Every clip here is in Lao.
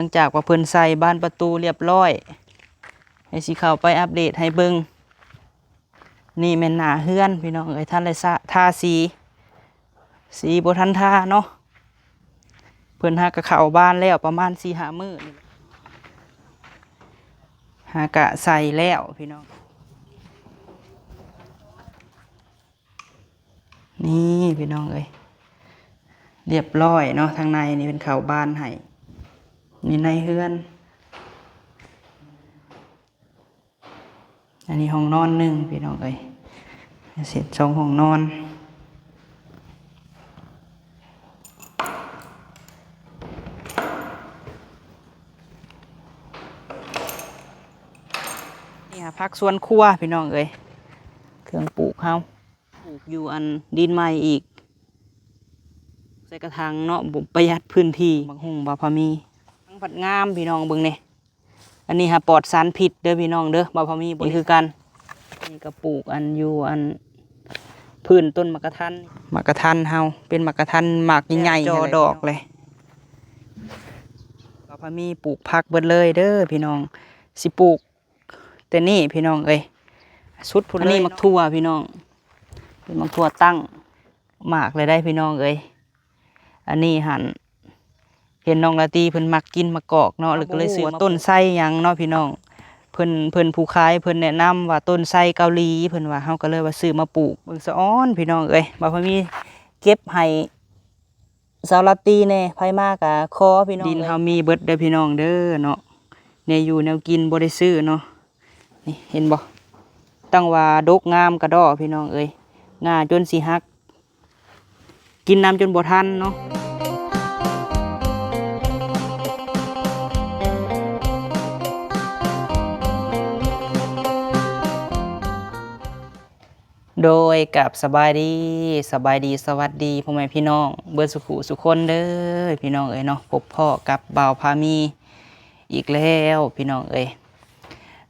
ຫຼັງຈາກວ່າເພິ່ນໃສ່ບານປະຕູລຽບຮ້ອຍ ໃຫ້ຊິເຂົ້າໄປອັບເດດໃຫ້ເບິ່ງ. ນີ້ແມ່ນໜ້າເຮືອນພີ່ນ້ອງເອີຍ ທັນໄດ້ສະ ທາສີ ສີບໍ່ທັນທາເນາະ. ເພິ່ນຫາກະເຂົ້າບານແລ້ວປະມານສີ່ຫ້າມື້ນີ້ ຫາກະໃສ່ແລ້ວພີ່ນ້ອງ. ນີ້ພີ່ນ້ອງເອີຍ ລຽບຮ້ອຍເນາະ. ທາງໃນນີ້ເພິ່ນເຂົ້າບານໃຫ້ ນີ້ໃນເຮືອນ. ອັນນີ້ຫ້ອງນອນໜຶ່ງພີ່ນ້ອງເອີຍ ເຮັດສອງຫ້ອງນອນ. ນີ້ຫາຜັກສວນຄົວພີ່ນ້ອງເອີຍ ເຄື່ອງປູກເຮົາ ປູກຢູ່ອັນດິນໃໝ່ອີກ ໃສ່ກະຖາງເນາະ ບໍ່ປະຢັດພື້ນທີ່. ບັກຫຸ່ງບ່າວພາມີ ທັງພັດງາມພີ່ນ້ອງເບິ່ງແດ່. ອັນນີ້ຫາປອດສານພິດເດີພີ່ນ້ອງເດີ ບ່າວພາມີບໍລິ ນີ້ຄືກັນ. ນີ້ກະປູກອັນຢູ່ອັນພື້ນຕົ້ນໝາກກະທັນ ໝາກກະທັນເຮົາ ເປັນໝາກກະທັນໝາກໃຫຍ່ໆ ແລ້ວຈໍ່ດອກເລີຍ. ບ່າວພາມີປູກຜັກເບິດເລີຍເດີພີ່ນ້ອງ ຊິປູກແຕ່ນີ້ພີ່ນ້ອງເອີຍ ສຸດພຸ້ນເລີຍ. ອັນນີ້ໝາກຖົ່ວພີ່ນ້ອງ ເປັນໝາກຖົ່ວຕັ້ງ ໝາກເລີຍໄດ໋ພີ່ນ້ອງເອີຍ. ອັນນີ້ຫັ້ນ ເຫັນນ້ອງລາຕີເພິ່ນມັກກິນໝາກກອກເນາະ ເຮົາກະເລີຍຊື້ມາ. ຕົ້ນໄຊຫຍັງເນາະພີ່ນ້ອງ ເພິ່ນ ເພິ່ນຜູ້ຂາຍເພິ່ນແນະນຳວ່າຕົ້ນໄຊເກົາຫຼີ ເພິ່ນວ່າ ເຮົາກະເລີຍວ່າຊື້ມາປູກ. ເບິ່ງສະອອນພີ່ນ້ອງເອີຍ ບ່າວພາມີເກັບໃຫ້ສາວລາຕີແດ່ ໃຜມາກະຂໍພີ່ນ້ອງເອີຍ. ດິນເຮົາມີເບິດເດີພີ່ນ້ອງເດີເນາະ ແນວຢູ່ແນວກິນບໍ່ໄດ້ຊື້ເນາະ. ນີ້ເຫັນບໍ່ ຕັ້ງວ່າດົກງາມກະດໍພີ່ນ້ອງເອີຍ ງ່າຈົນຊິຫັກ ກິນນ້ຳຈົນບໍ່ທັນເນາະ. ໂດຍ ກາບສະບາຍດີ ສະບາຍດີ ສະຫວັດດີພໍ່ແມ່ພີ່ນ້ອງເບິດສຸຂູສຸຄົນເດີພີ່ນ້ອງເອີຍເນາະ. ພົບພໍ້ກັບບ່າວພາມີອີກແລ້ວພີ່ນ້ອງເອີຍ.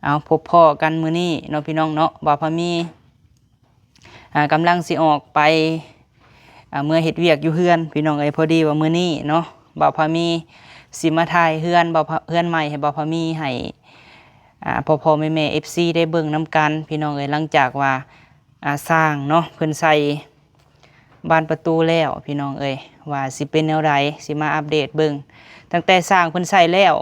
ເອົາ ພົບພໍ້ກັນມື້ນີ້ເນາະພີ່ນ້ອງເນາະ ບ່າວພາມີ ອ່າ ກຳລັງຊິອອກໄປ ອ່າ ເມືອເຮັດວຽກຢູ່ເຮືອນພີ່ນ້ອງເອີຍ. ພໍດີວ່າມື້ນີ້ເນາະ ບ່າວພາມີຊິມາຖ່າຍເຮືອນ ບ່າວພາ ເຮືອນໃໝ່ໃຫ້ບ່າວພາມີ ໃຫ້ ອ່າ ພໍ່ໆແມ່ໆ ເອັຟຊີ ໄດ້ເບິ່ງນຳກັນພີ່ນ້ອງເອີຍ. ຫຼັງຈາກວ່າ ອ່າ ຊ່າງເນາະ ເພິ່ນໃສ່ບານປະຕູແລ້ວພີ່ນ້ອງເອີຍ ວ່າຊິເປັນແນວໃດ ຊິມາອັບເດດເບິ່ງ ຕັ້ງແຕ່ຊ່າງເພິ່ນໃສ່ແລ້ວ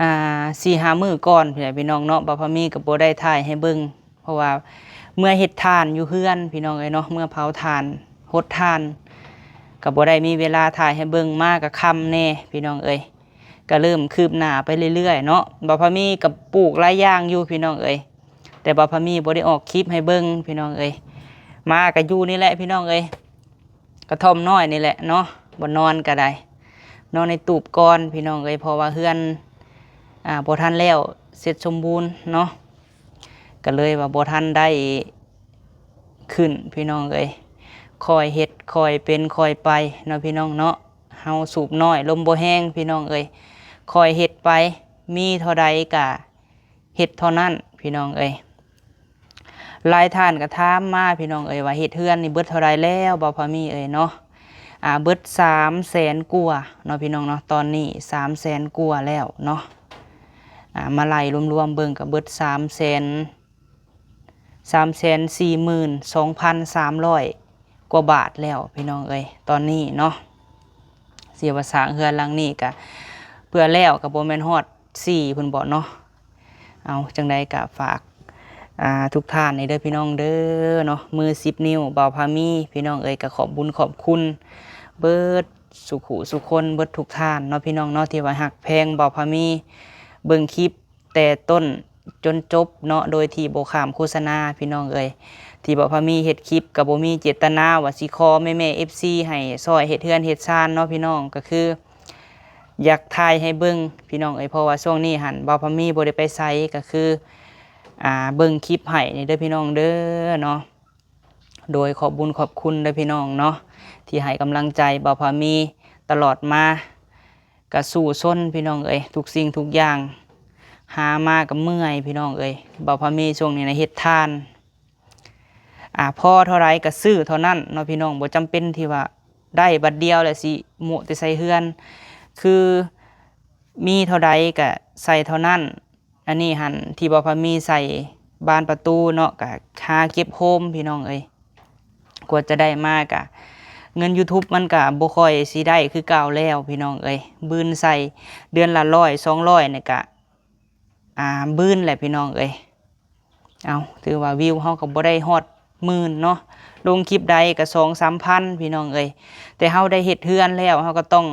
ອ່າ ສີ່ຫ້າມື້ກ່ອນພຸ້ນແຫຼະພີ່ນ້ອງເນາະ. ບ່າວພາມີກະບໍ່ໄດ້ຖ່າຍໃຫ້ເບິ່ງ ເພາະວ່າເມືອເຮັດຖ່ານຢູ່ເຮືອນພີ່ນ້ອງເອີຍເນາະ ເມືອເຜົາຖ່ານ ຫົດຖ່ານ ກະບໍ່ໄດ້ມີເວລາຖ່າຍໃຫ້ເບິ່ງ. ມາກະຄ່ຳແດ່ພີ່ນ້ອງເອີຍ ກະເລີ່ມຄືບໜ້າໄປເລື້ອຍໆເນາະ. ບ່າວພາມີກະປູກຫຼາຍຢ່າງຢູ່ພີ່ນ້ອງເອີຍ ແຕ່ບ່າວພາມີບໍ່ໄດ້ອອກຄລິບໃຫ້ເບິ່ງພີ່ນ້ອງເອີຍ. ມາກະຢູ່ນີ້ແຫຼະພີ່ນ້ອງເອີຍ ກະທ່ອມນ້ອຍນີ້ແຫຼະເນາະ ບໍ່ນອນກະໄດ້ ນອນໃນຕູບກ່ອນພີ່ນ້ອງເອີຍ ເພາະວ່າເຮືອນ ອ່າ ບໍ່ທັນແລ້ວເສັດສົມບູນເນາະ ກະເລີຍວ່າບໍ່ທັນໄດ້ຂຶ້ນພີ່ນ້ອງເອີຍ. ຄ່ອຍເຮັດຄ່ອຍເປັນຄ່ອຍໄປເນາະພີ່ນ້ອງເນາະ ເຮົາສູບນ້ອຍລົມບໍ່ແຮງພີ່ນ້ອງເອີຍ ຄ່ອຍເຮັດໄປ ມີເທົ່າໃດກະ ເຮັດເທົ່ານັ້ນພີ່ນ້ອງເອີຍ. ຫຼາຍທ່ານກະຖາມມາພີ່ນ້ອງເອີຍວ່າ ເຮັດເຮືອນນີ້ເບິດເທົ່າໃດແລ້ວ ບ່າວພາມີເອີຍເນາະ. ອ່າ ເບິດສາມແສນກວ່າເນາະພີ່ນ້ອງເນາະ ຕອນນີ້ສາມແສນກວ່າແລ້ວເນາະ. ອ່າ ມາໄລ່ລວມໆເບິ່ງກະເບິດສາມແສນ ສາມແສນສີ່ໝື່ນສອງພັນສາມຮ້ອຍກວ່າບາດແລ້ວພີ່ນ້ອງເອີຍ ຕອນນີ້ເນາະ. ຊິວ່າສ້າງເຮືອນຫຼັງນີ້ກະ ເພື່ອແລ້ວກະບໍ່ແມ່ນຮອດສີ່ພຸ້ນເບາະເນາະ. ເອົາ ຈັ່ງໃດກະຝາກ ອ່າ ທຸກທ່ານນີ້ເດີພີ່ນ້ອງເດີເນາະ ມືສິບນິ້ວ ບ່າວພາມີ ພີ່ນ້ອງເອີຍ ກະຂອບບຸນຂອບຄຸນເບິດສຸຂູສຸຄົນ ເບິດທຸກທ່ານເນາະພີ່ນ້ອງເນາະ ທີ່ວ່າຮັກແພງບ່າວພາມີ ເບິ່ງຄລິບແຕ່ຕົ້ນຈົນຈົບເນາະ ໂດຍທີ່ບໍ່ຂ້າມໂຄສະນາພີ່ນ້ອງເອີຍ. ທີ່ບ່າວພາມີເຮັດຄລິບກະບໍ່ມີເຈດຕະນາວ່າຊິຂໍແມ່ໆ ເອັຟຊີ ໃຫ້ຊ່ອຍເຮັດເຮືອນເຮັດຊານເນາະພີ່ນ້ອງ ກະຄື ຢາກຖ່າຍໃຫ້ເບິ່ງພີ່ນ້ອງເອີຍ ເພາະວ່າຊ່ວງນີ້ຫັ້ນບ່າວພາມີບໍ່ໄດ້ໄປໃສ ກະຄື ອ່າ ເບິ່ງຄລິບໃຫ້ນີ້ເດີພີ່ນ້ອງເດີເນາະ. ໂດຍ ຂອບບຸນຂອບຄຸນເດີພີ່ນ້ອງເນາະ ທີ່ໃຫ້ກຳລັງໃຈບ່າວພາມີຕະຫຼອດມາ ກະສູ້ຊົນພີ່ນ້ອງເອີຍ ທຸກສິ່ງທຸກຢ່າງ ຫາມາກະເມື່ອຍພີ່ນ້ອງເອີຍ. ບ່າວພາມີຊ່ວງນີ້ນະເຮັດທານ ອ່າ ພໍເທົ່າໃດກະຊື້ເທົ່ານັ້ນເນາະພີ່ນ້ອງ ບໍ່ຈຳເປັນທີ່ວ່າ ໄດ້ບາດດຽວແລ້ວຊິໂມະແຕ່ໃສ່ເຮືອນ ຄື ມີເທົ່າໃດກະໃສ່ເທົ່ານັ້ນ. ອັນນີ້ຫັ້ນທີ່ບໍ່ພາມີໃສ່ບານປະຕູເນາະ ກະຫາເກັບໂຮມພີ່ນ້ອງເອີຍ. ກວ່າຈະໄດ້ມາກະ ເງິນ YouTube ມັນກະບໍ່ຄ່ອຍຊິໄດ້ຄືເກົ່າແລ້ວພີ່ນ້ອງເອີຍ. ບືນໃສ່ເດືອນລະຮ້ອຍສອງຮ້ອຍນີ້ກະ ອ່າ ບືນແຫຼະພີ່ນ້ອງເອີຍ. ເອົາ ຖືວ່າວິວເຮົາກໍບໍ່ໄດ້ຮອດໝື່ນເນາະ ລົງຄລິບໃດກໍສອງສາມພັນພີ່ນ້ອງເອີຍ. ແຕ່ເຮົາໄດ້ເຮັດເຮືອນແລ້ວ ເຮົາກໍຕ້ອງ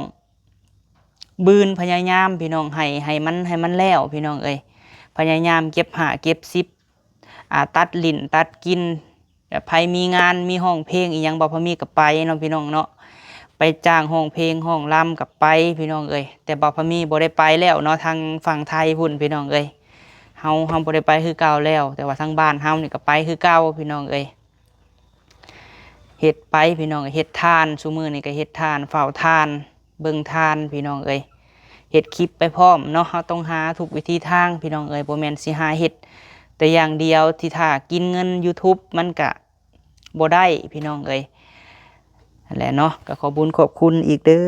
ບືນ ພະຍາຍາມພີ່ນ້ອງ ໃຫ້ ໃຫ້ມັນ ໃຫ້ມັນແລ້ວພີ່ນ້ອງເອີຍ. ພະຍາຍາມເກັບຫ້າເກັບສິບ ອ່າ ຕັດຫຼິ້ນຕັດກິນ ແບບໃຜມີງານ ມີຮ້ອງເພງອີ່ຫຍັງ ບໍ່ພໍມີກໍໄປເນາະພີ່ນ້ອງເນາະ. ໄປຈ້າງຮ້ອງເພງຮ້ອງລຳກໍໄປພີ່ນ້ອງເອີຍ. ແຕ່ບໍ່ພໍມີບໍ່ໄດ້ໄປແລ້ວເນາະ ທາງຝັ່ງໄທພຸ້ນພີ່ນ້ອງເອີຍ. ເຮົາ ເຮົາບໍ່ໄດ້ໄປຄືເກົ່າແລ້ວ ແຕ່ວ່າທາງບ້ານເຮົານີ້ກໍໄປຄືເກົ່າພີ່ນ້ອງເອີຍ. ເຮັດໄປພີ່ນ້ອງເອີຍ ເຮັດທານ ຊຸມື້ນີ້ກໍເຮັດທານ ເຝົ້າທານ ເບິ່ງທານພີ່ນ້ອງເອີຍ. ເຮັດຄລິບໄປພ້ອມເນາະ ເຮົາຕ້ອງຫາທຸກວິທີທາງພີ່ນ້ອງເອີຍ ບໍ່ແມ່ນຊິຫາເຮັດແຕ່ຢ່າງດຽວ ທີ່ຖ້າກິນເງິນ YouTube ມັນກະບໍ່ໄດ້ພີ່ນ້ອງເອີຍ. ຫັ້ນແຫຼະເນາະ ກໍຂອບບຸນຂອບຄຸນອີກເດີ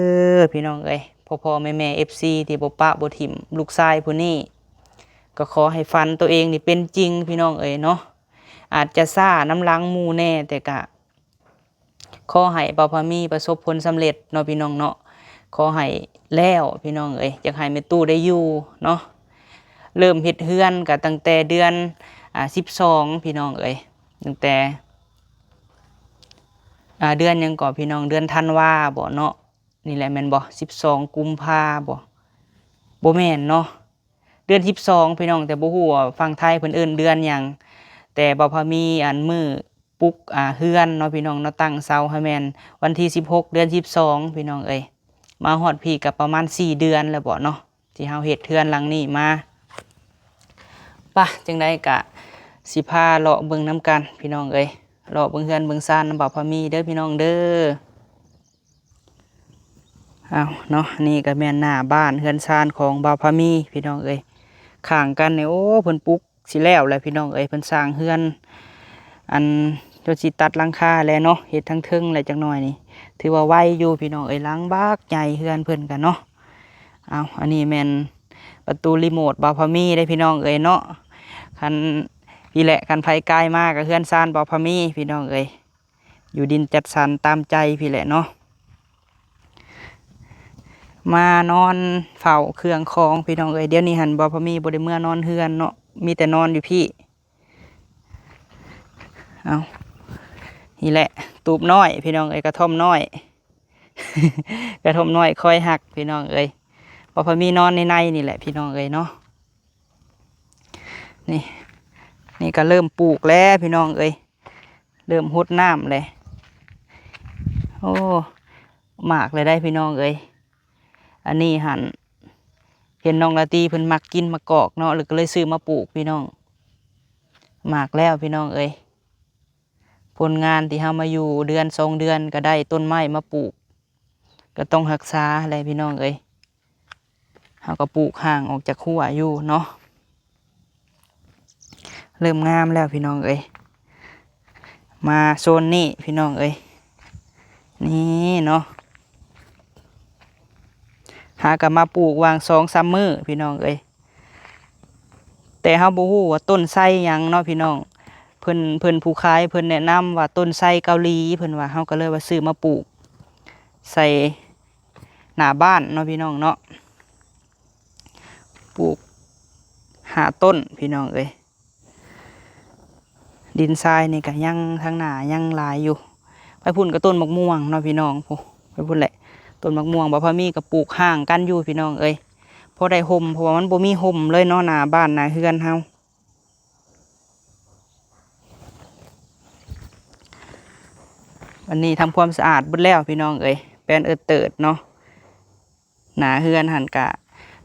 ພີ່ນ້ອງເອີຍ ພໍ່ໆແມ່ໆ ເອັຟຊີ ທີ່ບໍ່ປະບໍ່ຖິ້ມລູກຊາຍຜູ້ນີ້. ກໍຂໍໃຫ້ຝັນໂຕເອງນີ້ເປັນຈິງພີ່ນ້ອງເອີຍເນາະ. ອາດຈະຊ້ານຳຫຼັງໝູ່ແດ່ ແຕ່ກະ ຂໍໃຫ້ບ່າວພາມີປະສົບຜົນສຳເລັດເນາະພີ່ນ້ອງເນາະ. ຂໍໃຫ້ແລ້ວພີ່ນ້ອງເອີຍ ຢາກໃຫ້ແມ່ຕູ້ໄດ້ຢູ່ເນາະ. ເລີ່ມເຮັດເຮືອນກໍຕັ້ງແຕ່ເດືອນ ອ່າ ສິບສອງພີ່ນ້ອງເອີຍ ຕັ້ງແຕ່ ອ່າ ເດືອນຫຍັງເກາະພີ່ນ້ອງ ເດືອນທັນວາບໍເນາະ. ນີ້ແຫຼະແມ່ນບໍ່ ສິບສອງກຸມພາບໍ ບໍ່ແມ່ນເນາະ ເດືອນສິບສອງພີ່ນ້ອງ. ແຕ່ບໍ່ຮູ້ວ່າຝັ່ງໄທເພິ່ນເອີ້ນເດືອນຫຍັງ ແຕ່ບ່າວພາມີ ອັນ ມື້ປຸກ ອ່າ ເຮືອນເນາະພີ່ນ້ອງເນາະ ຕັ້ງເສົາໃຫ້ແມ່ນວັນທີສິບຫົກ ເດືອນສິບສອງພີ່ນ້ອງເອີຍ. ມາຮອດພີ້ກໍປະມານສີ່ເດືອນແລ້ວບໍເນາະ ທີ່ເຮົາເຮັດເຮືອນຫຼັງນີ້ມາ. ປະ ຈັ່ງໃດກະຊິພາເລາະເບິ່ງນຳກັນພີ່ນ້ອງເອີຍ ເລາະເບິ່ງເຮືອນເບິ່ງຊານນຳບ່າວພາມີເດີພີ່ນ້ອງເດີ. ເອົາເນາະ ນີ້ກໍແມ່ນໜ້າບ້ານເຮືອນຊານຂອງບ່າວພາມີພີ່ນ້ອງເອີຍ. ຂ້າງກັນນີ້ ໂອ້ ເພິ່ນປຸກຊິແລ້ວແຫຼະພີ່ນ້ອງເອີຍ. ເພິ່ນສ້າງເຮືອນ ອັນ ຈົນຊິຕັດຫຼັງຄາແລ້ວເນາະ ເຮັດທາງເທິງແລ້ວຈັກໜ້ອຍນີ້ ຖືວ່າໄວຢູ່ພີ່ນ້ອງເອີຍ. ຫຼັງບັກໃຫຍ່ເຮືອນເພິ່ນກັນເນາະ. ເອົາ ອັນນີ້ແມ່ນປະຕູຣີໂມດບ່າວພາມີເດ້ພີ່ນ້ອງເອີຍເນາະ. ຄັນ ພີ້ແຫຼະ ຄັນໃຜກາຍມາກໍເຮືອນຊານບ່າວພາມີພີ່ນ້ອງເອີຍ. ຢູ່ດິນຈັດສັນຕາມໃຈພີ້ແຫຼະເນາະ. ມານອນເຝົ້າເຄື່ອງຂອງພີ່ນ້ອງເອີຍ. ດຽວນີ້ຫັ້ນ ບ່າວພາມີບໍ່ໄດ້ເມືອນອນເຮືອນເນາະ ມີແຕ່ນອນຢູ່ພີ້. ເອົາ ນີ້ແຫຼະ ຕູບນ້ອຍພີ່ນ້ອງເອີຍ ກະທ່ອມນ້ອຍ ກະທ່ອມນ້ອຍຄອຍຮັກພີ່ນ້ອງເອີຍ. ບ່າວພາມີນອນໃນໆນີ້ແຫຼະພີ່ນ້ອງເອີຍເນາະ. ນີ້ ນີ້ກໍເລີ່ມປູກແລ້ວພີ່ນ້ອງເອີຍ ເລີ່ມຫົດນ້ຳແລ້ວ. ໂອ້ ໝາກແລ້ວໄດ໋ພີ່ນ້ອງເອີຍ. ອັນນີ້ຫັ້ນ ເຫັນນ້ອງລາຕີເພິ່ນມັກກິນໝາກກອກເນາະ ແລ້ວກໍເລີຍຊື້ມາປູກພີ່ນ້ອງ. ໝາກແລ້ວພີ່ນ້ອງເອີຍ. ຜົນງານທີ່ເຮົາມາຢູ່ເດືອນສອງເດືອນ ກໍໄດ້ຕົ້ນໄມ້ມາປູກ ກໍຕ້ອງຮັກສາແຫຼະພີ່ນ້ອງເອີຍ. ເຮົາກໍປູກຫ່າງອອກຈາກຮົ້ວຢູ່ເນາະ. ເລີ່ມງາມແລ້ວພີ່ນ້ອງເອີຍ. ມາໂຊນນີ້ພີ່ນ້ອງເອີຍ ນີ້ເນາະ ຫາກໍມາປູກຫວ່າງສອງສາມມື້ພີ່ນ້ອງເອີຍ. ແຕ່ເຮົາບໍ່ຮູ້ວ່າຕົ້ນໄຊຫຍັງເນາະພີ່ນ້ອງ. ເພິ່ນ ເພິ່ນຜູ້ຂາຍເພິ່ນແນະນຳວ່າຕົ້ນໄຊເກົາຫຼີ ເພິ່ນວ່າ ເຮົາກໍເລີຍວ່າຊື້ມາປູກໃສ່ໜ້າບ້ານເນາະພີ່ນ້ອງເນາະ. ປູກຫ້າຕົ້ນພີ່ນ້ອງເອີຍ. ດິນຊາຍນີ້ກໍຍັງ ທາງໜ້າຍັງຫຼາຍຢູ່. ໄປພຸ້ນກໍຕົ້ນໝາກມ່ວງເນາະພີ່ນ້ອງ ພຸ້ນ ໄປພຸ້ນແຫຼະ ຕົ້ນໝາກມ່ວງ. ບ່າວພາມີກໍປູກຫ່າງກັນຢູ່ພີ່ນ້ອງເອີຍ ພໍໄດ້ຮົ່ມ ເພາະວ່າມັນບໍ່ມີຮົ່ມເລີຍເນາະ ໜ້າບ້ານໜ້າເຮືອນເຮົາ. ອັນນີ້ທຳຄວາມສະອາດເບິດແລ້ວພີ່ນ້ອງເອີຍ ແປນເອີດເຕີດເນາະ. ໜ້າເຮືອນຫັ້ນກະ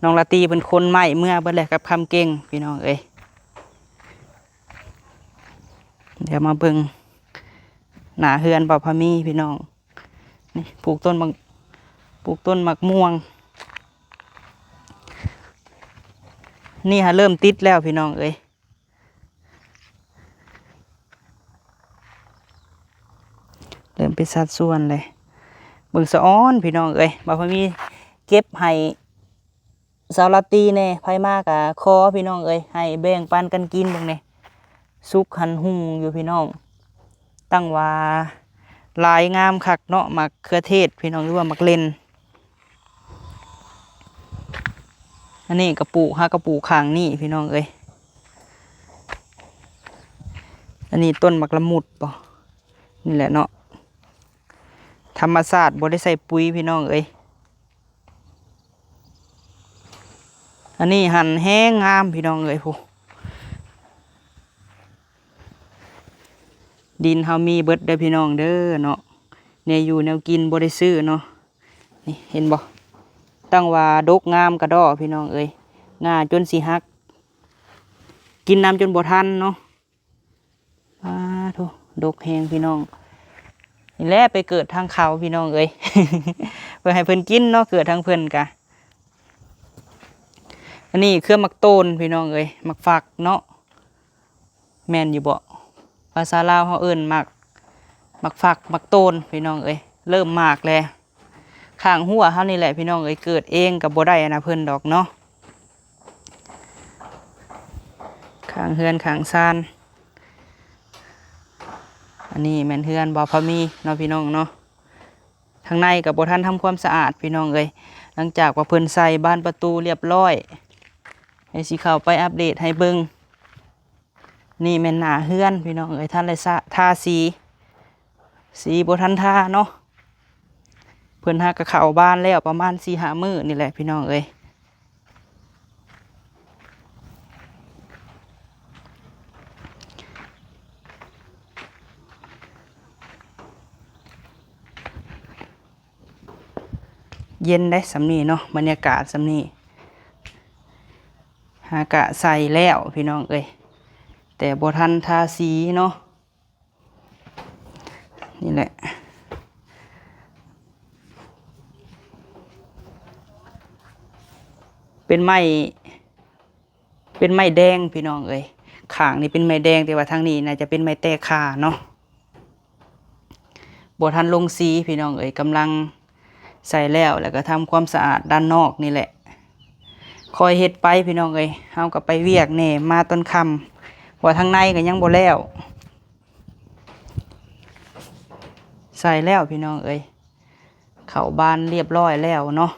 ນ້ອງລາຕີເພິ່ນຂົນໄມ້ເມືອເບິດແລ້ວກັບຄຳເກັ່ງພີ່ນ້ອງເອີຍ. ດຽວມາເບິ່ງໜ້າເຮືອນບ່າວພາມີພີ່ນ້ອງ. ນີ້ ປູກຕົ້ນໝາກ ປູກຕົ້ນໝາກມ່ວງ. ນີ້ຫາເລີ່ມຕິດແລ້ວພີ່ນ້ອງເອີຍ. ເລີ່ມເປັນສັດສ່ວນເລີຍ. ເບິ່ງສະອອນພີ່ນ້ອງເອີຍ ບ່າວພາມີເກັບໃຫ້ ສາວລາຕີແດ່ ໃຜມາກະຂໍພີ່ນ້ອງເອີຍ ໃຫ້ແບ່ງປັນກັນກິນເບິ່ງແດ່. ສຸກຫັ້ນຮຸ່ງຢູ່ພີ່ນ້ອງ ຕັ້ງວ່າຫຼາຍງາມຄັກເນາະ ໝາກເຂືອເທດພີ່ນ້ອງ ຫຼືວ່າໝາກເລັ່ນ. ອັນນີ້ກະປູກ ຫາກະປູກຂ້າງນີ້ພີ່ນ້ອງເອີຍ. ອັນນີ້ຕົ້ນໝາກລະມຸດບໍ? ນີ້ແຫຼະເນາະ ທຳມະຊາດ ບໍ່ໄດ້ໃສ່ປຸ໋ຍພີ່ນ້ອງເອີຍ. ອັນນີ້ຫັ້ນແຮງງາມພີ່ນ້ອງເອີຍ ຜູ້ ດິນເຮົາມີເບິດເດີພີ່ນ້ອງເດີເນາະ ແນວຢູ່ແນວກິນບໍ່ໄດ້ຊື້ເນາະ. ນີ້ເຫັນບໍ່ ຕັ້ງວ່າດົກງາມກະດໍພີ່ນ້ອງເອີຍ ງ່າຈົນຊິຫັກ ກິນນ້ຳຈົນບໍ່ທັນເນາະ. ປາໂທ້ ດົກແຮງພີ່ນ້ອງ. ນີ້ແຫຼະໄປເກີດທາງເຂົາພີ່ນ້ອງເອີຍ ເພື່ອໃຫ້ເພິ່ນກິນເນາະ ເກີດທາງເພິ່ນກະ. ອັນນີ້ເຄືອໝາກໂຕນພີ່ນ້ອງເອີຍ ໝາກຝັກເນາະ ແມ່ນຢູ່ບໍ? ພາສາລາວເຮົາເອີ້ນໝາກ ໝາກຝັກ ໝາກໂຕນພີ່ນ້ອງເອີຍ ເລີ່ມໝາກແລ້ວ. ຂ້າງຮົ້ວເຮົານີ້ແຫຼະພີ່ນ້ອງເອີຍ ເກີດເອງກະບໍ່ໄດ້ອັນນະເພິ່ນດອກເນາະ ຂ້າງເຮືອນຂ້າງຊານ. ອັນນີ້ແມ່ນເຮືອນບ່າວພາມີເນາະພີ່ນ້ອງເນາະ ທາງໃນກະບໍ່ທັນທຳຄວາມສະອາດພີ່ນ້ອງເອີຍ ຫຼັງຈາກວ່າເພິ່ນໃສ່ບານປະຕູລຽບຮ້ອຍ ໃຫ້ຊິເຂົ້າໄປອັບເດດໃຫ້ເບິ່ງ. ນີ້ແມ່ນໜ້າເຮືອນພີ່ນ້ອງເອີຍ ທັນໄດ້ສະ ທາສີ ສີບໍ່ທັນທາເນາະ ເພິ່ນຫາກະເຂົ້າບານແລ້ວປະມານສີ່ຫ້າມື້ນີ້ແຫຼະພີ່ນ້ອງເອີຍ. ເຢັນໄດ໋ສ່ຳນີ້ເນາະ ບັນຍາກາດສ່ຳນີ້ ຫາກະໃສ່ແລ້ວພີ່ນ້ອງເອີຍ ແຕ່ບໍ່ທັນທາສີເນາະ. ນີ້ແຫຼະ ເປັນໄມ້ ເປັນໄມ້ແດງພີ່ນ້ອງເອີຍ ຂ້າງນີ້ເປັນໄມ້ແດງ ແຕ່ວ່າທາງນີ້ໜ້າຈະເປັນໄມ້ແຕກຂາເນາະ. ບໍ່ທັນລົງສີພີ່ນ້ອງເອີຍ ກຳລັງໃສ່ແລ້ວ ແລ້ວກະທຳຄວາມສະອາດດ້ານນອກນີ້ແຫຼະ. ຄ່ອຍເຮັດໄປພີ່ນ້ອງເອີຍ ເຮົາກະໄປວຽກແດ່ ມາຕອນຄ່ຳ ເພາະວ່າທາງໃນກະຍັງບໍ່ແລ້ວ. ໃສ່ແລ້ວພີ່ນ້ອງເອີຍ ເຂົ້າບານລຽບຮ້ອຍແລ້ວເນາະ.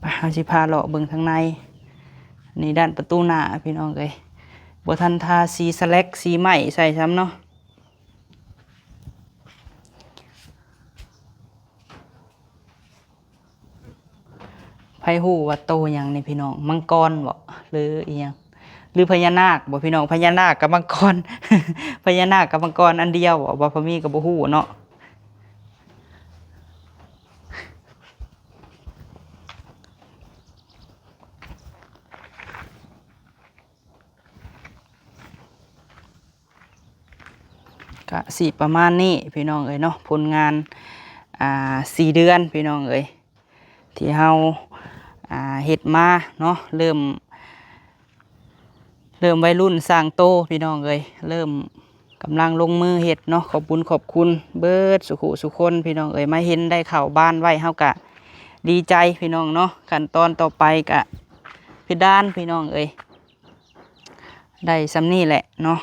ໄປ ເຮົາຊິພາເລາະເບິ່ງທາງໃນ. ນີ້ດ້ານປະຕູໜ້າພີ່ນ້ອງເອີຍ ບໍ່ທັນທາສີສະແລັກ ສີໄມ້ໃສ່ຊ້ຳເນາະ. ໃຜຮູ້ວ່າໂຕຫຍັງນີ້ພີ່ນ້ອງ? ມັງກອນບໍ ຫຼືອີ່ຫຍັງ? ຫຼືພະຍານາກບໍພີ່ນ້ອງ? ພະຍານາກກັບມັງກອນ ພະຍານາກກັບມັງກອນອັນດຽວບໍ? ບໍ່ ພໍ່ມີກໍບໍ່ຮູ້ເນາະ. ກະຊິປະມານນີ້ພີ່ນ້ອງເອີຍເນາະ ຜົນງານ ອ່າ ສີ່ເດືອນພີ່ນ້ອງເອີຍ ທີ່ເຮົາ ອ່າ ເຮັດມາເນາະ ເລີ່ມ ເລີ່ມໄວລຸ້ນສ້າງໂຕພີ່ນ້ອງເອີຍ ເລີ່ມກຳລັງລົງມືເຮັດເນາະ. ຂອບບຸນຂອບຄຸນເບິດສູ່ຜູ້ສູ່ຄົນພີ່ນ້ອງເອີຍ ມາເຫັນໄດ້ເຂົ້າບ້ານໄວ ເຮົາກະດີໃຈພີ່ນ້ອງເນາະ. ຂັ້ນຕອນຕໍ່ໄປກະເພດານພີ່ນ້ອງເອີຍ ໄດ້ສ່ຳນີ້ແຫຼະເນາະ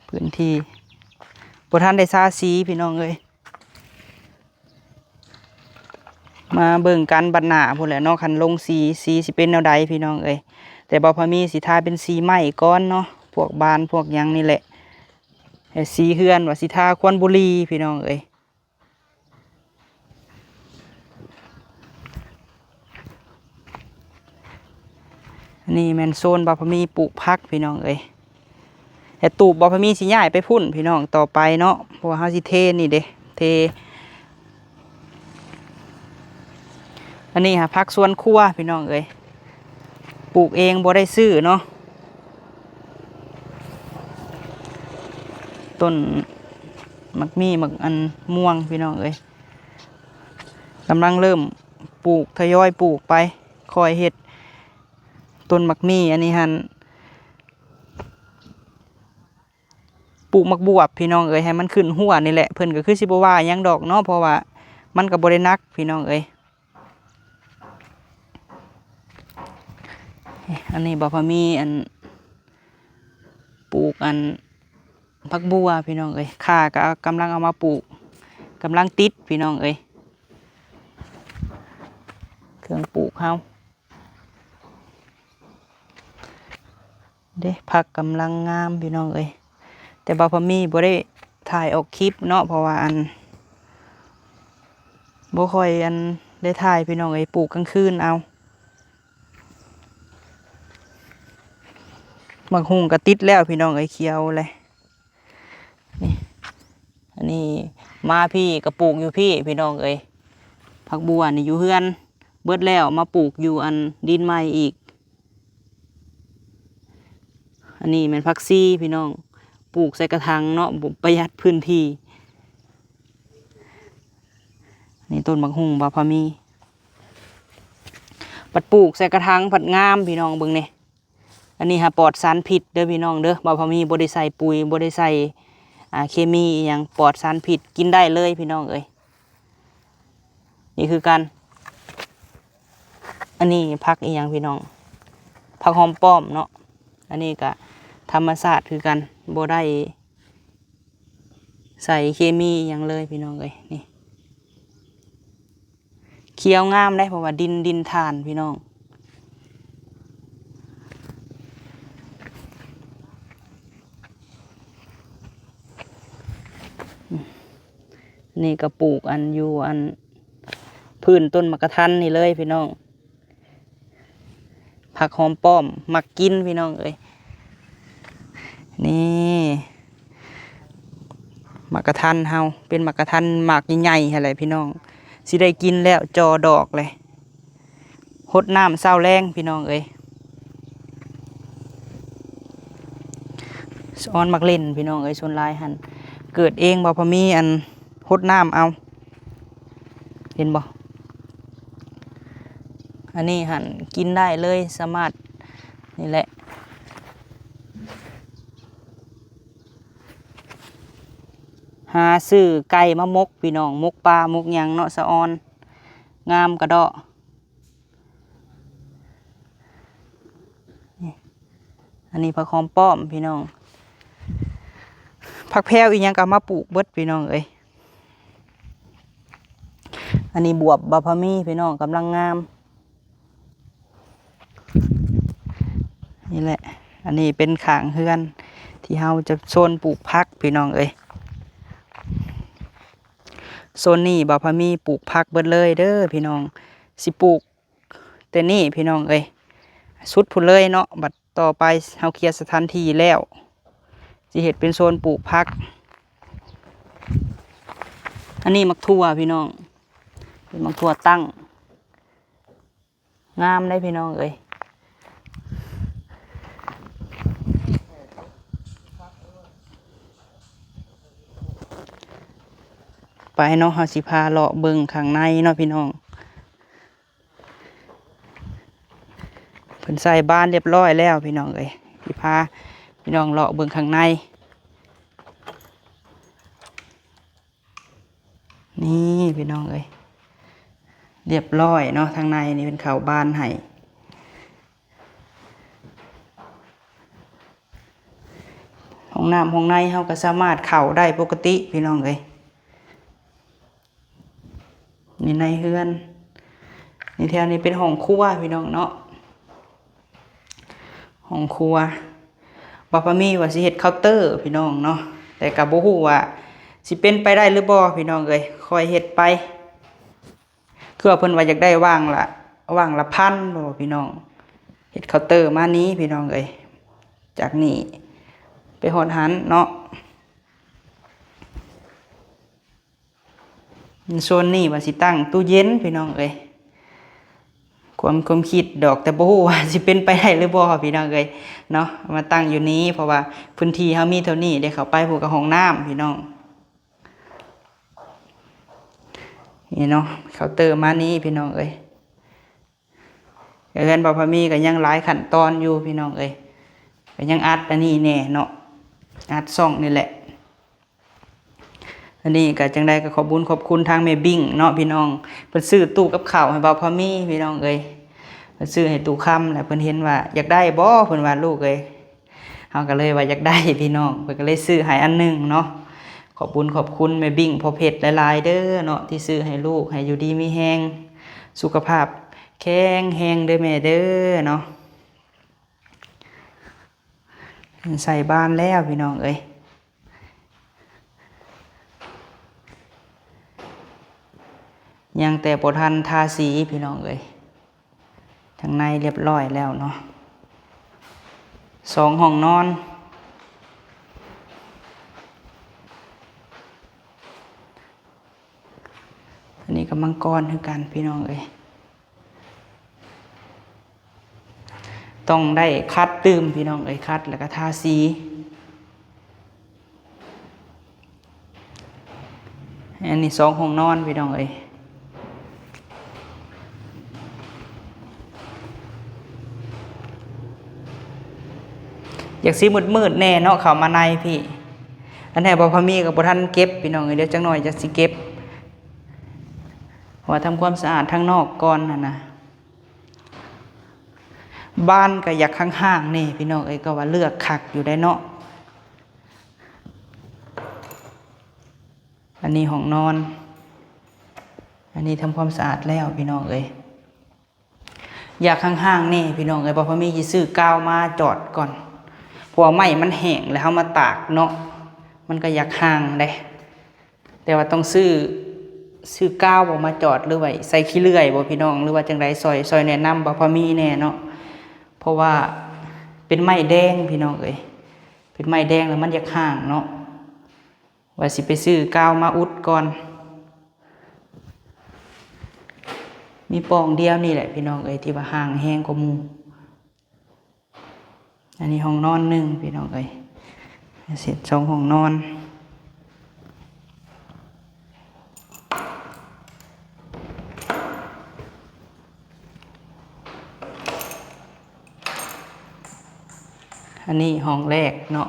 ພື້ນທີ່ ບໍ່ທັນໄດ້ທາສີພີ່ນ້ອງເອີຍ. ມາເບິ່ງກັນບັດໜ້າພຸ້ນແຫຼະເນາະ ຄັນລົງສີ ສີຊິເປັນແນວໃດພີ່ນ້ອງເອີຍ. ແຕ່ບໍ່ພາມີຊິທາເປັນສີໄມ້ກ່ອນເນາະ ພວກບານພວກຫຍັງນີ້ແຫຼະ ແລະ ສີເຮືອນວ່າຊິທາຄວັນບູລີພີ່ນ້ອງເອີຍ. ອັນນີ້ແມ່ນໂຊນບ່າວພາມີປູກຜັກພີ່ນ້ອງເອີຍ ແລະ ຕູບບ່າວພາມີຊິຍ້າຍໄປພຸ້ນພີ່ນ້ອງ ຕໍ່ໄປເນາະ ເພາະວ່າເຮົາຊິເທນີ້ເດ້ ເທ ອັນນີ້ຫາຜັກສວນຄົວພີ່ນ້ອງເອີຍ ປູກເອງບໍ່ໄດ້ຊື້ເນາະ. ຕົ້ນໝາກມີ້ ໝາກອັນມ່ວງພີ່ນ້ອງເອີຍ ກຳລັງເລີ່ມປູກ ທະຍອຍປູກໄປ ຄ່ອຍເຮັດ. ຕົ້ນໝາກມີ້ອັນນີ້ຫັ້ນ ປູກໝາກບວບພີ່ນ້ອງເອີຍ ໃຫ້ມັນຂຶ້ນຮົ້ວນີ້ແຫຼະ ເພິ່ນກໍຄືຊິບໍ່ວ່າຫຍັງດອກເນາະ ເພາະວ່າມັນກໍບໍ່ໄດ້ໜັກພີ່ນ້ອງເອີຍ. ອັນນີ້ບ່າວພາມີ ອັນ ປູກ ອັນ ຜັກບົວພີ່ນ້ອງເອີຍ ຂ່າກໍກຳລັງເອົາມາປູກ ກຳລັງຕິດພີ່ນ້ອງເອີຍ ເຄື່ອງປູກເຮົາ. ເດ້ ຜັກກຳລັງງາມພີ່ນ້ອງເອີຍ ແຕ່ວ່າພໍ່ມີບໍ່ໄດ້ຖ່າຍອອກຄລິບເນາະ ເພາະວ່າ ອັນ ບໍ່ຄ່ອຍ ອັນ ໄດ້ຖ່າຍພີ່ນ້ອງເອີຍ ປູກກາງຄືນເອົາ. ໝາກຫຸ່ງກໍຕິດແລ້ວພີ່ນ້ອງເອີຍ ຂຽວແລ້ວ. ນີ້ ອັນນີ້ມາພີ້ກໍປູກຢູ່ພີ້ພີ່ນ້ອງເອີຍ ຜັກບົວນີ້ຢູ່ເຮືອນເບິດແລ້ວ ມາປູກຢູ່ອັນດິນໃໝ່ອີກ. ອັນນີ້ແມ່ນຜັກຊີພີ່ນ້ອງ ປູກໃສ່ກະຖັງເນາະ ບໍ່ປະຢັດພື້ນທີ່. ນີ້ຕົ້ນໝາກຫຸ່ງບ່າວພາມີ ພັດປູກໃສ່ກະຖັງພັດງາມພີ່ນ້ອງ ເບິ່ງແດ່. ອັນນີ້ຫາປອດສານພິດເດີພີ່ນ້ອງເດີ ບ່າວພາມີບໍ່ໄດ້ໃສ່ປຸ໋ຍ ບໍ່ໄດ້ໃສ່ ອ່າ ເຄມີອີ່ຫຍັງ ປອດສານພິດ ກິນໄດ້ເລີຍພີ່ນ້ອງເອີຍ. ນີ້ຄືກັນ ອັນນີ້ຜັກອີ່ຫຍັງພີ່ນ້ອງ ຜັກຫອມປ້ອມເນາະ ອັນນີ້ກະທຳມະຊາດຄືກັນ ບໍ່ໄດ້ໃສ່ເຄມີອີ່ຫຍັງເລີຍພີ່ນ້ອງເອີຍ. ນີ້ ຂຽວງາມເດ້ ເພາະວ່າດິນ ດິນຖ່ານພີ່ນ້ອງ. ນີ້ກໍປູກອັນຢູ່ອັນພື້ນຕົ້ນໝາກກະທັນນີ້ເລີຍພີ່ນ້ອງ. ຜັກຫອມປ້ອມ ມັກກິນພີ່ນ້ອງເອີຍ. ນີ້ ໝາກກະທັນເຮົາ ເປັນໝາກກະທັນໝາກໃຫຍ່ໆຫັ້ນແຫຼະພີ່ນ້ອງ ຊິໄດ້ກິນແລ້ວ ຈ່ອດອກເລີຍ. ຫົດນ້ຳເຊົ້າແລງພີ່ນ້ອງເອີຍ. ສະອອນມັກຫຼິ້ນພີ່ນ້ອງເອີຍ ສ່ວນຫຼາຍຫັ້ນເກີດເອງ ບໍ່ພໍມີອັນຫົດນ້ຳເອົາ ເຫັນບໍ່? ອັນນີ້ຫັ້ນກິນໄດ້ເລີຍ ສາມາດ ນີ້ແຫຼະ ຫາຊື້ໄກ່ມາໝົກພີ່ນ້ອງ ໝົກປາໝົກຫຍັງເນາະ ສະອອນ ງາມກະເດາະ. ນີ້ ອັນນີ້ຜັກຫອມປ້ອມພີ່ນ້ອງ ຜັກແພວອີ່ຫຍັງກໍເອົາມາປູກເບິດພີ່ນ້ອງເອີຍ. ອັນນີ້ບວບ ບາພາມີພີ່ນ້ອງ ກຳລັງງາມ ນີ້ແຫຼະ. ອັນນີ້ເປັນຂ້າງເຮືອນທີ່ເຮົາຈະໂຊນປູກຜັກພີ່ນ້ອງເອີຍ. ໂຊນນີ້ບາພາມີປູກຜັກເບິດເລີຍເດີພີ່ນ້ອງ ຊິປູກ ແຕ່ນີ້ພີ່ນ້ອງເອີຍ ສຸດພຸ້ນເລີຍເນາະ. ບັດຕໍ່ໄປເຮົາເຄຍສະຖານທີ່ແລ້ວ ຊິເຮັດເປັນໂຊນປູກຜັກ. ອັນນີ້ໝາກຖົ່ວພີ່ນ້ອງ ເປັນໝາກຖົ່ວຕັ້ງ ງາມເດ້ພີ່ນ້ອງເອີຍ. ໄປເນາະ ເຮົາຊິພາເລາະເບິ່ງຂ້າງໃນເນາະພີ່ນ້ອງ. ເພິ່ນໃສ່ບານຮຽບຮ້ອຍແລ້ວພີ່ນ້ອງເອີຍ ຊິພາພີ່ນ້ອງເລາະເບິ່ງຂ້າງໃນ. ນີ້ພີ່ນ້ອງເອີຍ ຮຽບຮ້ອຍເນາະ ທາງໃນນີ້ເພິ່ນເຂົ້າບານໃຫ້. ຫ້ອງນ້ຳຫ້ອງໃນເຮົາກໍສາມາດເຂົ້າໄດ້ປົກກະຕິພີ່ນ້ອງເອີຍ. ນີ້ໃນເຮືອນ ນີ້ແຖວນີ້ເປັນຫ້ອງຄົວພີ່ນ້ອງເນາະ ຫ້ອງຄົວ. ບາພາມີວ່າຊິເຮັດເຄົາເຕີພີ່ນ້ອງເນາະ ແຕ່ກໍບໍ່ຮູ້ວ່າຊິເປັນໄປໄດ້ຫຼືບໍ່ພີ່ນ້ອງເອີຍ ຄ່ອຍເຮັດໄປ. ຄືວ່າເພິ່ນວ່າຢາກໄດ້ຫວ່າງລະ ຫວ່າງລະພັນບໍ່ພີ່ນ້ອງ ເຮັດເຄົາເຕີມານີ້ພີ່ນ້ອງເອີຍ ຈາກນີ້ໄປຮອດຫັ້ນເນາະ. ໂຊນນີ້ວ່າຊິຕັ້ງຕູ້ເຢັນພີ່ນ້ອງເອີຍ ຄວາມ ຄວາມຄິດດອກ ແຕ່ບໍ່ຮູ້ວ່າຊິເປັນໄປໄດ້ຫຼືບໍ່ພີ່ນ້ອງເອີຍເນາະ. ເອົາມາຕັ້ງຢູ່ນີ້ ເພາະວ່າພື້ນທີ່ເຮົາມີເທົ່ານີ້ເດ້ ເຂົ້າໄປພຸ້ນກໍຫ້ອງນ້ຳພີ່ນ້ອງ. ນີ້ເນາະ ເຄົາເຕີມານີ້ພີ່ນ້ອງເອີຍ. ເຮືອນບໍ່ພໍມີກໍຍັງຫຼາຍຂັ້ນຕອນຢູ່ພີ່ນ້ອງເອີຍ ກໍຍັງອັດອັນນີ້ແດ່ເນາະ ອັດຊ່ອງນີ້ແຫຼະ. ອັນນີ້ກໍຈັ່ງໃດກໍຂອບບຸນຂອບຄຸນທາງແມ່ບິ້ງເນາະພີ່ນ້ອງ, ເພິ່ນຊື້ຕູ້ກັບເຂົ້າໃຫ້ບ່າວພາມີພີ່ນ້ອງເອີຍ. ເພິ່ນຊື້ໃຫ້ຕູ້ຄຳ ແລ້ວເພິ່ນເຫັນວ່າຢາກໄດ້ບໍ່ ເພິ່ນວ່າ ລູກເອີຍ. ເຮົາກໍເລີຍວ່າຢາກໄດ້ພີ່ນ້ອງ, ເພິ່ນກໍເລີຍຊື້ໃຫ້ອັນໜຶ່ງເນາະ. ຂອບບຸນຂອບຄຸນແມ່ບິ້ງພໍ່ເພັດຫຼາຍໆເດີເນາະ ທີ່ຊື້ໃຫ້ລູກ ໃຫ້ຢູ່ດີມີແຮງ ສຸຂະພາບແຂງແຮງເດີແມ່ເດີເນາະ. ໃສ່ບານແລ້ວພີ່ນ້ອງເອີຍ, ຍັງແຕ່ບໍ່ທັນທາສີພີ່ນ້ອງເອີຍ. ທາງໃນລຽບຮ້ອຍແລ້ວເນາະ, ສອງຫ້ອງນອນ. ອັນນີ້ກໍມັງກອນຄືກັນພີ່ນ້ອງເອີຍ, ຕ້ອງໄດ້ຂັດຕື່ມພີ່ນ້ອງເອີຍ, ຂັດແລ້ວກໍທາສີ. ອັນນີ້ສອງຫ້ອງນອນພີ່ນ້ອງເອີຍ. ຢາກຊິມືດໆແດ່ເນາະ ເຂົ້າມາໃນພີ້. ອັນແທ້ບ່າວພາມີກໍບໍ່ທັນເກັບພີ່ນ້ອງເອີຍ, ດຽວຈັກໜ່ອຍຈະຊິເກັບ ເພາະວ່າທຳຄວາມສະອາດທາງນອກກ່ອນຫັ້ນນະ. ບານກໍຢາກຫ່າງໆແດ່ພີ່ນ້ອງເອີຍ, ກໍວ່າເລືອກຄັກຢູ່ໄດ໋ເນາະ. ອັນນີ້ຫ້ອງນອນ, ອັນນີ້ທຳຄວາມສະອາດແລ້ວພີ່ນ້ອງເອີຍ. ຢາກຫ່າງໆແດ່ພີ່ນ້ອງເອີຍ, ບ່າວພາມີຊິຊື້ກາວມາຈອດກ່ອນ ເພາະວ່າໄມ້ມັນແຫ້ງແລ້ວ ເຮົາມາຕາກເນາະ ມັນກໍຢາກຫ່າງເດ້. ແຕ່ວ່າຕ້ອງຊື້ ຊື້ກາວບໍ່ມາຈອດ ຫຼືໄວ້ໃສ່ຂີ້ເລື່ອຍບໍ່ພີ່ນ້ອງ ຫຼືວ່າຈັ່ງໃດ ຊ່ອຍ ຊ່ອຍແນະນຳບ່າວພາມີແດ່ເນາະ. ເພາະວ່າເປັນໄມ້ແດງພີ່ນ້ອງເອີຍ, ເປັນໄມ້ແດງແລ້ວມັນຢາກຫ່າງເນາະ. ວ່າຊິໄປຊື້ກາວມາອຸດກ່ອນ. ມີປ່ອງດຽວນີ້ແຫຼະພີ່ນ້ອງເອີຍ ທີ່ວ່າຫ່າງແຮງກວ່າໝູ່. ອັນນີ້ຫ້ອງນອນໜຶ່ງພີ່ນ້ອງເອີຍ, ເສັດສອງຫ້ອງນອນ. ອັນນີ້ຫ້ອງແລກເນາະ,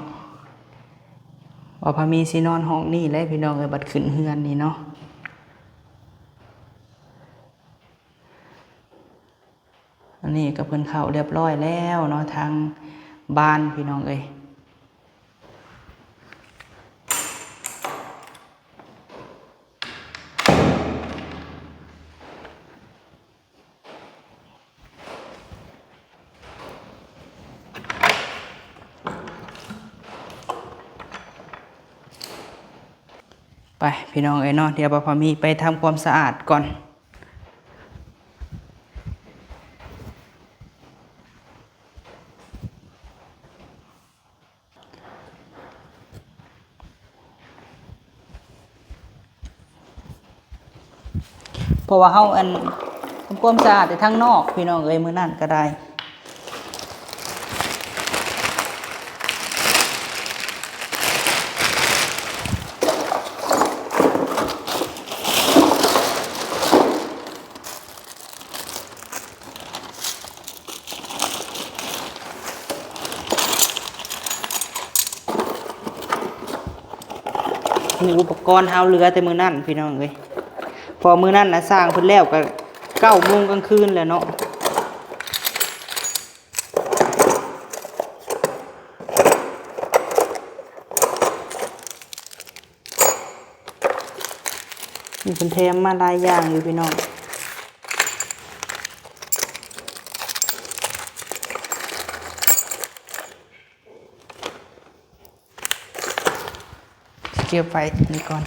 ວ່າພາມີຊິນອນຫ້ອງນີ້ແຫຼະພີ່ນ້ອງເອີຍ, ບັດຂຶ້ນເຮືອນນີ້ເນາະ. ອັນນີ້ກໍເພິ່ນເຂົ້າລຽບຮ້ອຍແລ້ວເນາະ ທາງບ້ານພີ່ນ້ອງເອີຍ. ໄປພີ່ນ້ອງເອີຍເນາະ, ດຽວບ່າວພາມີໄປທຳຄວາມສະອາດກ່ອນ. ເພາະວ່າເຮົາ ອັນ ທຳຄວາມສະອາດແຕ່ທາງນອກ ພີ່ນ້ອງເອີຍ, ມື້ນັ້ນກໍໄດ້. ນີ້ອຸປະກອນເຮົາເຫຼືອແຕ່ມື້ນັ້ນພີ່ນ້ອງເອີຍ, ເພາະມື້ນັ້ນນະ ສ້າງເພິ່ນແລ້ວກໍເກົ້າໂມງກາງຄືນແລ້ວເນາະ. ມີເພິ່ນແຖມມາຫຼາຍຢ່າງຢູ່ພີ່ນ້ອງ. ເກັບໄວ້ນີ້ກ່ອນ.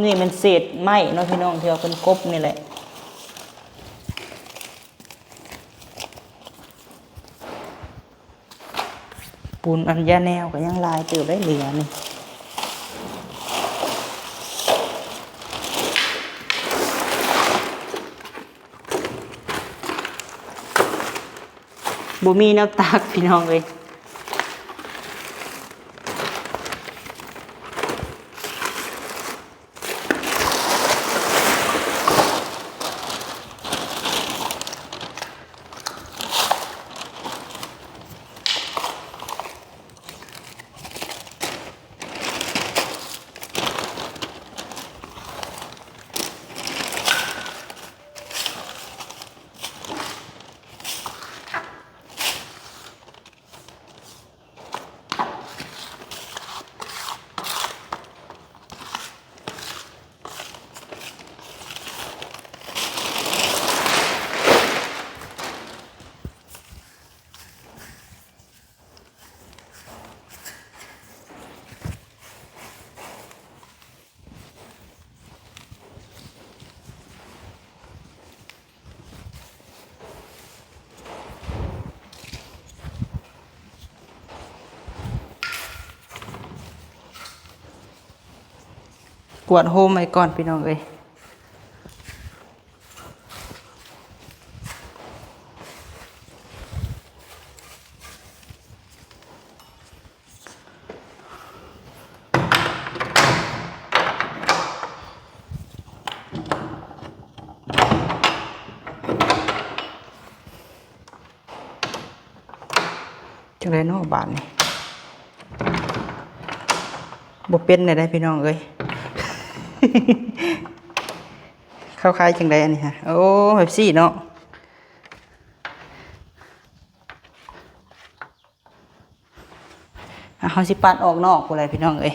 ນີ້ແມ່ນເສດໄມ້ເນາະພີ່ນ້ອງ ທີ່ວ່າເພິ່ນກົບນີ້ແຫຼະ. ປູນອັນຢາແນວກໍຍັງຫຼາຍເຕີບໄດ໋ ເຫຼືອນີ້ ບໍ່ມີແນວຕັກພີ່ນ້ອງເອີຍ. ກວດໂຮມໄວ້ກ່ອນພີ່ນ້ອງເອີຍ. ຈັ່ງໃດເນາະບາດນີ້ ບໍ່ເປັນແນວໃດພີ່ນ້ອງເອີຍ. ເຂົາຂາຍຈັ່ງໃດອັນນີ້ຮະ? ໂອ້ ແບບຊີ້ເນາະ. ອ່ະ ເຮົາຊິປັດອອກນອກພຸ້ນແຫຼະພີ່ນ້ອງເອີຍ.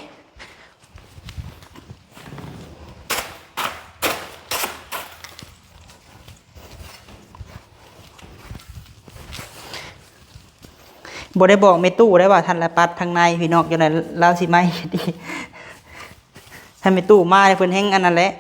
ບໍ່ໄດ້ບອກແມ່ຕູ້ໄດ້ວ່າ ທ່ານລະປັດທາງໃນພີ່ນ້ອງ ຈັ່ງໃດລາວຊິມາເຮັດອີກ. ຖ້າແມ່ຕູ້ມາ ເພິ່ນແຮ່ງອັນນັ້ນແຫຼະ.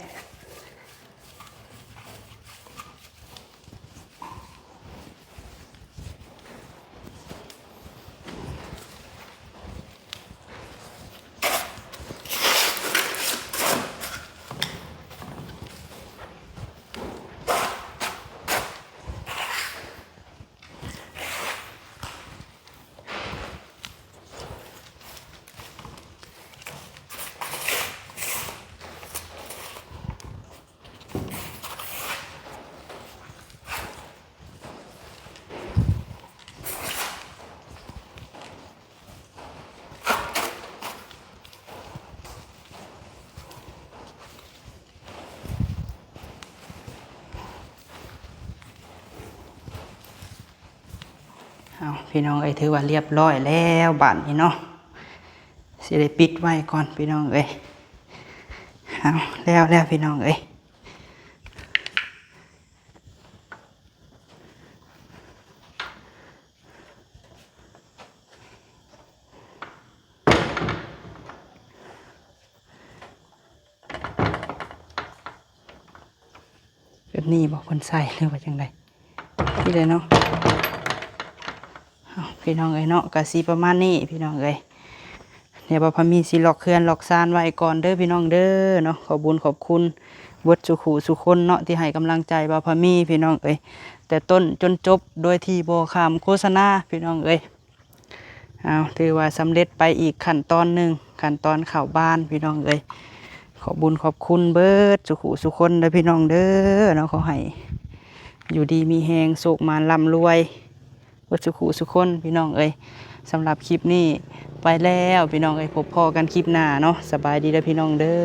ເອົາ ພີ່ນ້ອງເອີຍ ຖືວ່າລຽບຮ້ອຍແລ້ວບາດນີ້ເນາະ. ຊິໄດ້ປິດໄວ້ກ່ອນພີ່ນ້ອງເອີຍ. ເອົາ ແລ້ວແລ້ວພີ່ນ້ອງເອີຍ. ແບບນີ້ບໍ່ ເພິ່ນໃສ່ ຫຼືວ່າຈັ່ງໃດ? ນີ້ແຫຼະເນາະ. ເອົາ ພີ່ນ້ອງເອີຍເນາະ ກະຊິປະມານນີ້ພີ່ນ້ອງເອີຍ. ດຽວບ່າວພາມີຊິລັອກເຮືອນລັອກຊານໄວ້ກ່ອນເດີພີ່ນ້ອງເດີເນາະ. ຂອບບຸນຂອບຄຸນເບິດສູ່ຄູ່ສູ່ຄົນເນາະ ທີ່ໃຫ້ກຳລັງໃຈບ່າວພາມີພີ່ນ້ອງເອີຍ ແຕ່ຕົ້ນຈົນຈົບ ໂດຍທີ່ບໍ່ຂ້າມໂຄສະນາພີ່ນ້ອງເອີຍ. ເອົາ ຖືວ່າສຳເລັດໄປອີກຂັ້ນຕອນໜຶ່ງ ຂັ້ນຕອນເຂົ້າບ້ານພີ່ນ້ອງເອີຍ. ຂອບບຸນຂອບຄຸນເບິດສູ່ຄູ່ສູ່ຄົນເດີພີ່ນ້ອງເດີເນາະ. ຂໍໃຫ້ຢູ່ດີມີແຮງ ໂຊກໝານລ່ຳລວຍ ເບິດສູ່ຄູ່ສູ່ຄົນພີ່ນ້ອງເອີຍ. ສຳລັບຄລິບນີ້ໄປແລ້ວພີ່ນ້ອງເອີຍ ພົບພໍ້ກັນຄລິບໜ້າເນາະ. ສະບາຍດີເດີພີ່ນ້ອງເດີ.